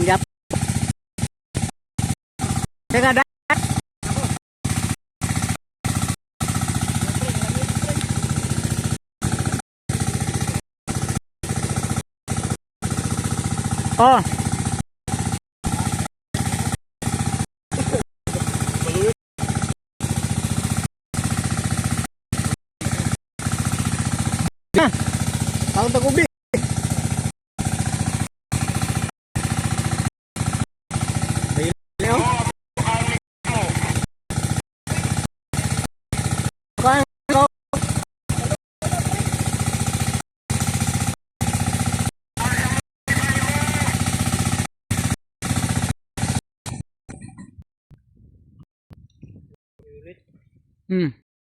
Gyap. Teka da. Oh. Na. Ang tagubi. Leo. Kain ko.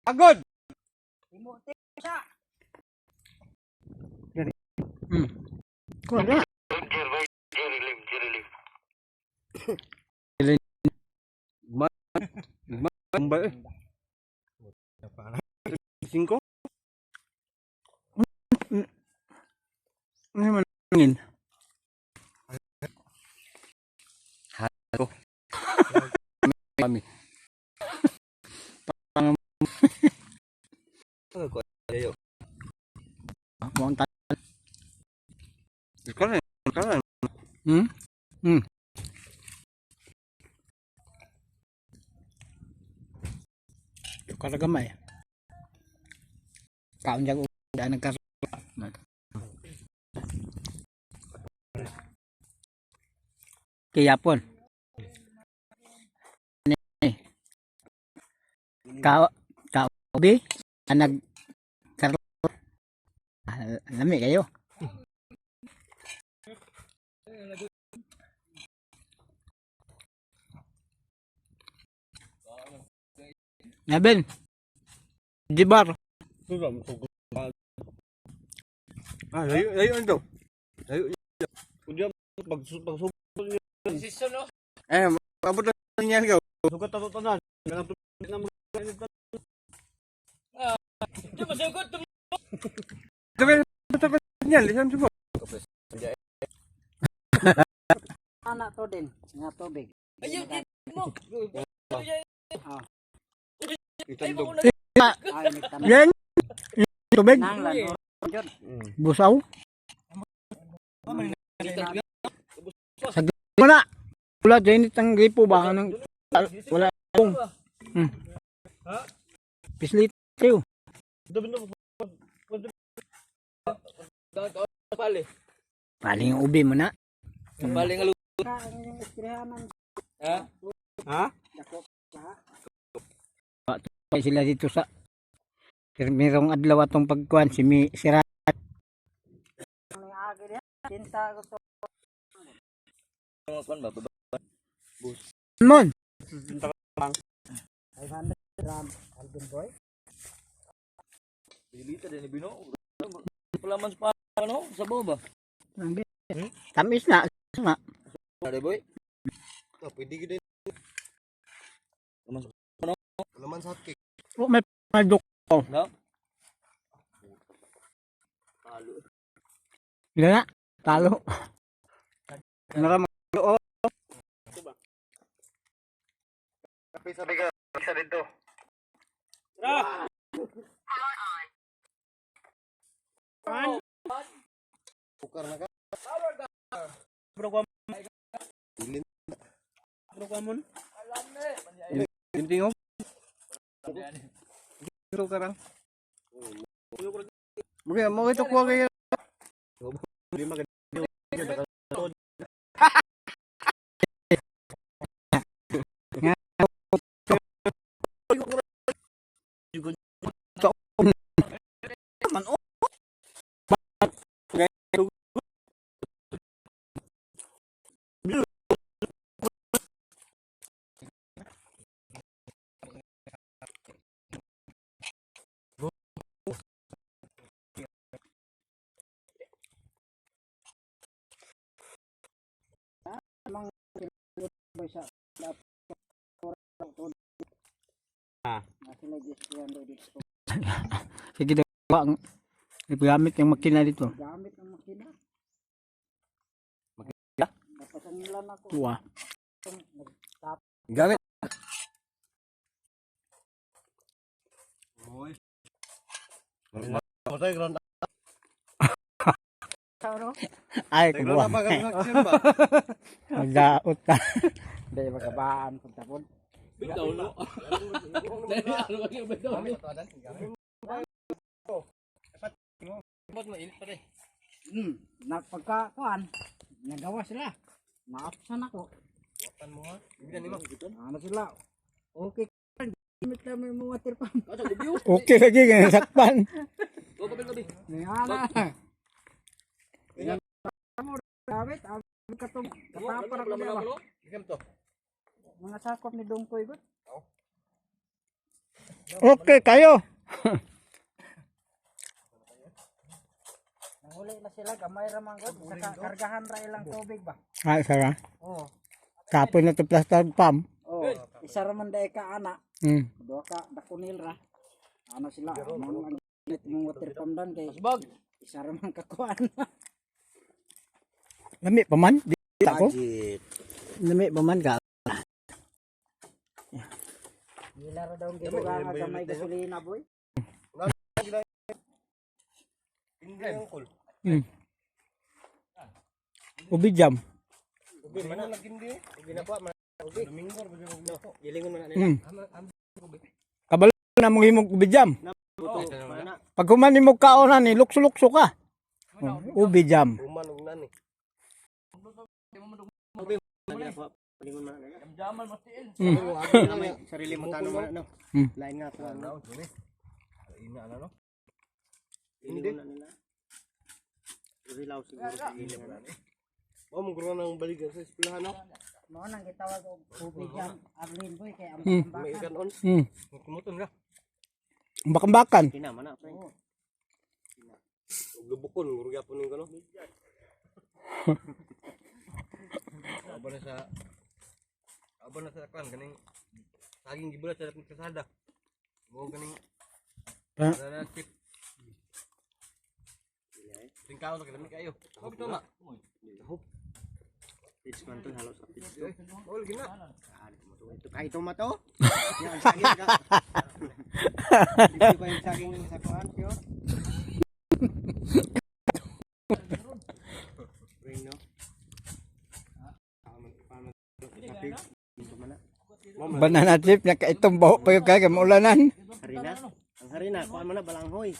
Agod. Kuha na. Ba eh. Singko? Ano man ngin? Ko. Kami. Muang ta. Karan, karan. Tukar gamay. Kaon jag udah nagkar. Kiyapon. Ni. Ka ka ubi nag kar. Ah, lami kayo. Nabel. Jibar. Ah, layo, layo to. Layo. Kundi pag pag Decision no? Eh, abot na niyan ka. Sugat to tanan. Kanang na mag Di ba sugot to? Tabi tabi niyan, lisan sugot. Ana to din, nga tubig. Ayaw di mo. Itandog. Yan. Tubig. Busaw. Sa wala. Wala dyan ang gripo ba nang wala akong. Pislit kayo. Pali. Paling ubi mo na. Pali nga luto. Ha? Ha? Kaya sila dito sa merong adlaw atong pagkuan si Mi Sira. Mga kuan ba? Mon. Bilita din bino. Wala man sa ano sa ba? Tamis na. Na. Are boy. Ah, pwede gid. Laman sa Laman sa hotcake. Oh, may madok. No? Talo. Wala na. Talo. Ano ka Kape sabi ka, isa dito. Bukar na ka. Bro ko. Ilin. Bro ko mon. Gintingo. Ito karang. Mga mo ito kuha kayo. Lima ka. Man oh. Sige daw ang gamit yung makina dito. Gamit ang makina. Makina? Dapat ang Tuwa. Gamit. Matay gran. Ay, kubuha. Magdaot ka. Hindi, magabaan kung tapon. Bitaw no. Dali ano ba yung bitaw no? Napagka, kuan, nagawa sila. Naapsan ako. Ano sila? Okay. Gamit lang may mga water pump. Ato gubyo. Okay lagi kay sakpan. Go gabi gabi. Nga na. Gamit, ang katong katapar ako niya ba? Mga sakop ni Dongkoy ko. Okay kayo. Nanguli na sila, gamay ra man gud. Saka kargahan ra ilang tubig ba? Ay, sara. Oo. Kapoy na to plaster pump. Oh, isa ra man dai ka ana. Duha ka dakunil ra. Ano sila? Mo ang gamit mong water pump dan kay Bag. isa ra man kakuan. Lami pa man. Di ako. Lami pa man ka. Hila ra daw ang gibuga nga gamay gasolina boy. Ubi jam. Kabalo na mong himog ubi jam. Pag human nimo kaon ni lukso-lukso ka. Oh, ubi jam. Jamal mas tiil. Sarili mo tanong mo no. Lain nga ko ano. Ina ano no? Hindi. Rilaw siguro sa gilid. Oh, mong ng baligan sa eskwelahan no. Mao nang gitawag og tubig jam Arlene boy kay ang May ikan on. Kumuton ra. Bakan-bakan. Kina man na pre. Og lubukon murag gyapon ning kano. Aba na sa kan kaning saging gibulat sa kasada. Mo kaning Pa- na chip. Tingkaw na kadami kayo. Hop to ma. Hop. It's man to halos sa pits to. All gina. Ito kay to mato. Yan saging ka. Dito pa yung saging sa kuan pure. Ring no. Banana chip na kaitong baho pa yung kaya maulanan. Harina. Ang harina, kuan mo na balanghoy.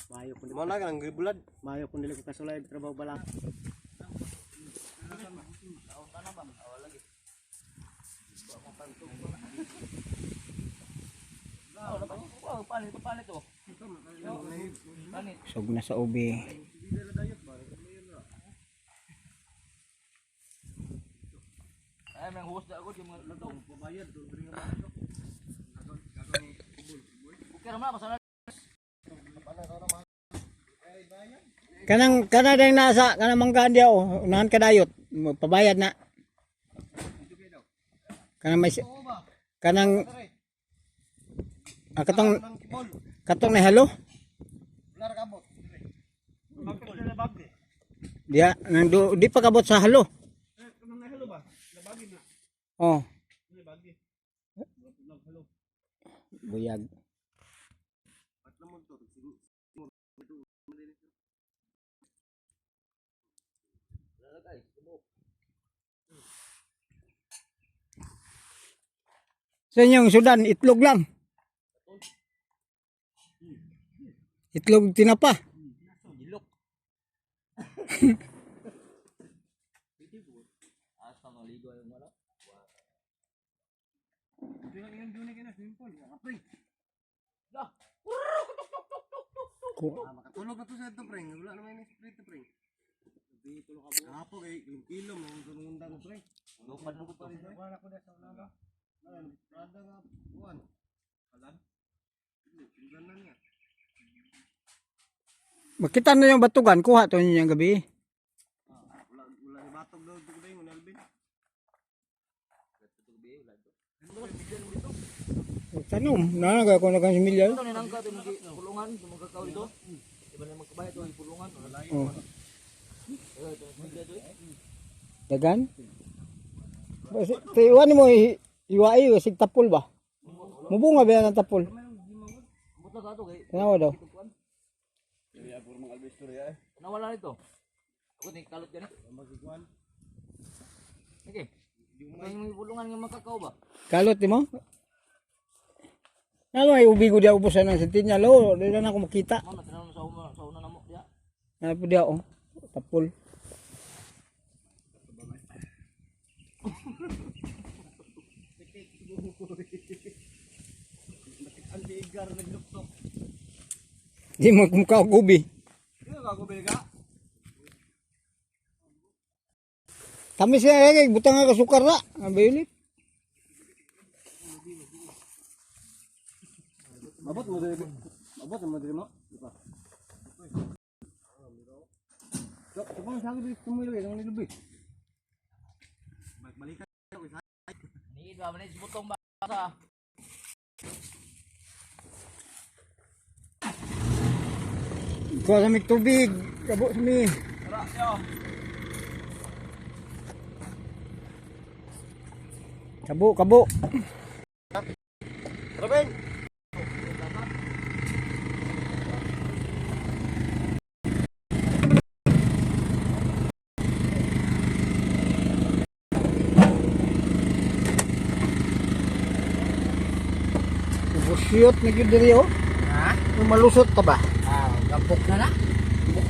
Mayo kun Mo na kanang gibulad. mayo kun dili ko kasulay trabaho balang. Wow, paano paano to? Sug na sa ubi. Ay, nang huwas na ako yung mga lutong. Babayad do diri nga. Okay ra man basta Kanang kana dang nasa kanang manggaan diya oh, unahan ka dayot, pabayad na. Kanang may kanang katong katong na halo. Diya nang do, di pa kabot sa halo. Oh. Buyag. Sa inyong sudan, itlog lang. Itlog tinapa. Asa maligo yung wala. Makatulog na to sa ito, pre. Wala naman yung spray to, pre. Kapo kay yung kilo mo yung undang pre. Lupad mo ko to. Wala ko na sa unaga. Prada nga buwan. Kalan. Ganan nga. Makita na yung batugan, kuha to ninyo yung gabi. Wala wala ni batog daw dito ko Alvin. Tanom, nanaga ko na kang similya. Ito ni nangka ito mga pulungan, ito mga kakao dito. Iba na magkabahay ito ang pulungan. Oh. Ito mga ito. Dagan? Iwan mo iwai sig tapol ba? Mubunga ba yan ang tapol? Tanawa daw. Nawala nito. Ako ni kalot gani. Okay. May mga bulungan nga makakaw ba? Kalot di mo? Ano ay ubi ko diya ubusan ng sentinel. Oh, di na ako makita. Mao na tanaw sa una namo diya. Ano po diya oh. Tapol. Di mo kumukha og ubi. Tamis na eh, butang nga kasukar na. Ang bayulit. Mabot mo diri. Mabot mo diri mo. Di ba? Dok, kapag sa akin tumuloy, ang nilubi. Ni ba man butong ba sa Kuha sa may tubig. Kabo sa may. Tara, yo. Kabo, kabo. Robin. Busyot na gyud diri oh. Ha? Malusot ka ba? Ah, gabok na na.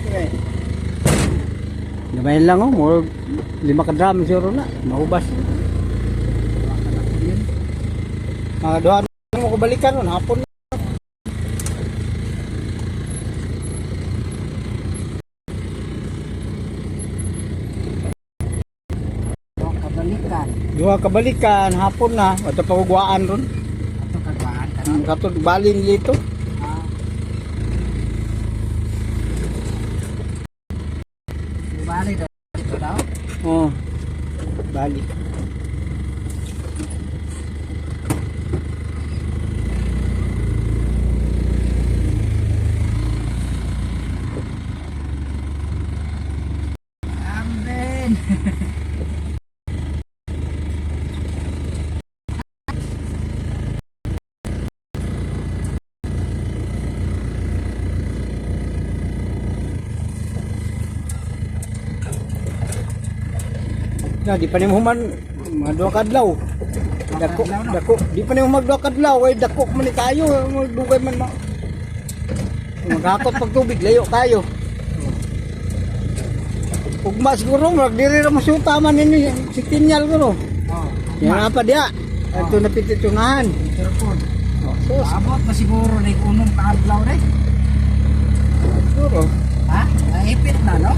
Okay. Gamay lang oh, more 5 ka drum siguro na, mahubas. Mga duha na mo ko balikan ron hapon. Oh, kabalikan. Duha ka balikan hapon na, ato pagugwaan ron. Ato kagwaan ka Ang katod balin dito. Ah. Bali daw dito daw. Oh. Bali. Amen. Na di pa nimo human mga duha ka adlaw. Dako, dako. Di pa nimo magduha ka adlaw kay dako man ni kayo, dugay man ma. Maghakot pag tubig layo kayo. Ugma siguro mag diri ra mo suta man ini si Tinyal guro. Oh, Yan pa diya. Ato na pititunahan. telepon. Oh, sus, Abot na siguro ni unong kaadlaw re. siguro. Ha? Naipit na no?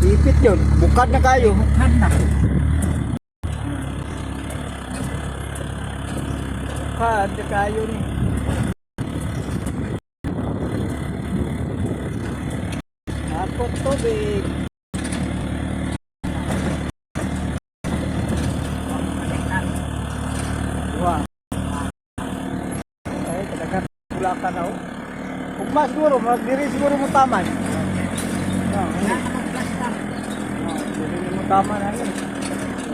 Ipit yun. Bukad na kayo. Bukad na. Bukad na kayo ni. Hakot tubig. Wah. Ay, talaga pula ka na oh. Ugma siguro, magdiri siguro mo taman. Oh, Wala ka mag-plaster. oh, diri mo taman ano.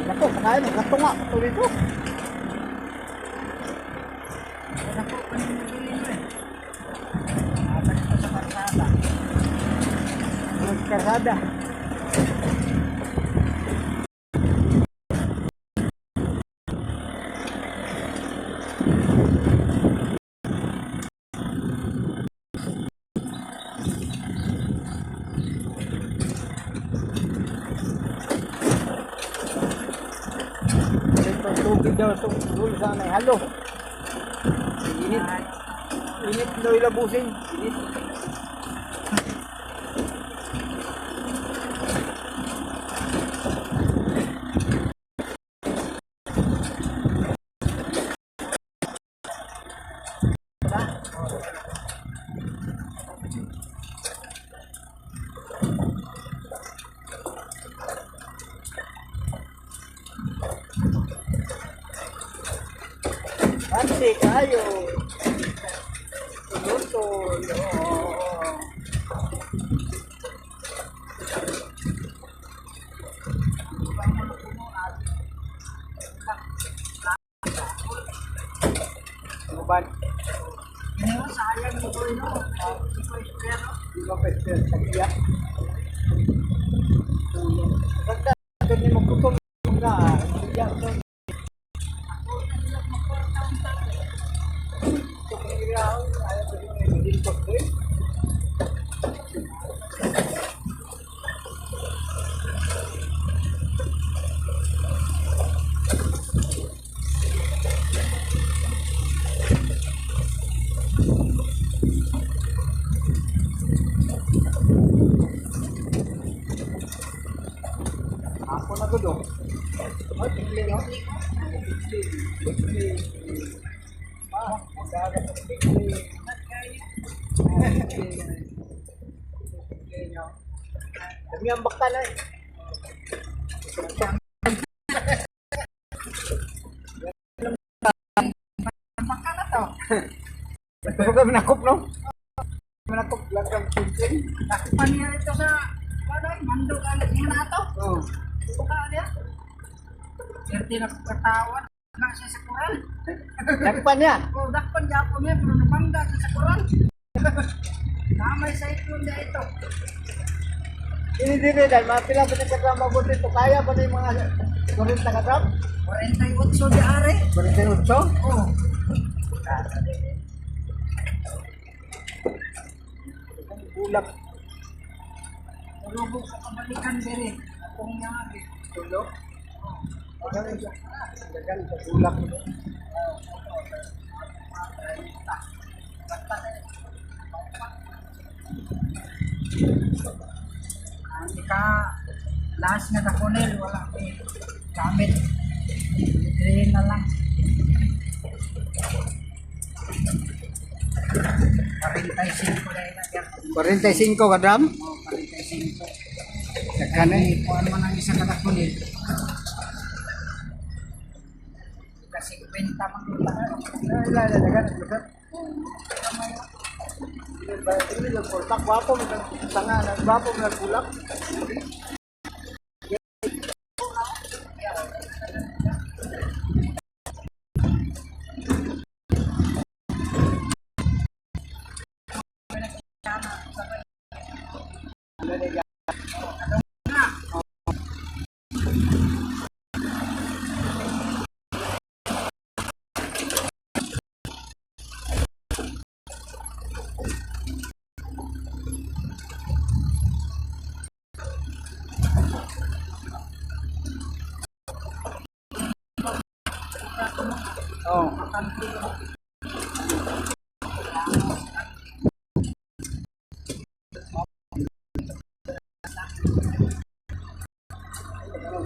Nako, kakain mo katunga tuloy ko. Wala ko pa nang nabilin re. Ata dito sa kalsada. Magkarada. Ito tubig daw itong dulo sa anay. Halo. Init. Init daw ilabusin. Init. Ate, kayo. Tulutol. Oo. Uban. Ano, sayang mo to, no? Hindi ko square, no? Di ba pwede sa iya? Basta ni mo kutob na iya to. Ako na gud oh. Oh, tikli no. Tikli. Tikli. Ah, dagat ang tikli. Tikli. Tikli nyo. Dami ang bakta na eh. Baka na to. Pero ka manakop no? Manakop lang kang kunting. Takupan niya ito sa, ano, mando ka na niya na to. Oh. Buka niya. Swerte na katawan. Na siya sa koral. Dakpan niya. O, dakpan niya ako niya, pero nabangga siya sa koral. Kamay sa ipon niya ito. Ini dire dahil mga pila ba ni ka drum abot dito? Kaya ba ni mga 40 ka drum? 48 di are. 48? Oh, Bulak. Tulog sa kabalikan dere. Akong yagi. Tulog. Dagan sa bulak. Ang ka last nga kakunil wala may gamit. Libre na lang. 45 na ina yan. 45 ka drum? Oh, 45. Daghan eh. Kuan man ang isa ka kakunil. Kasi 50 man kita. Ila ila dagan kusap. Ini yung portak gwapo mo tanga na gwapo mo bulak. Oh.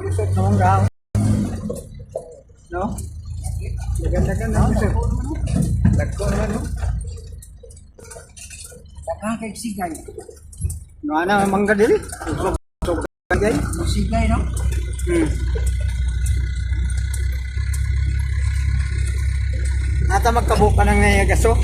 Lisod naman ka. No? Dagan-dagan na lisod. Dagko naman no? Daghang kay sigay. No ana mangga dili. Usog gay. Sigay no? Nata magkabuka ng gaso.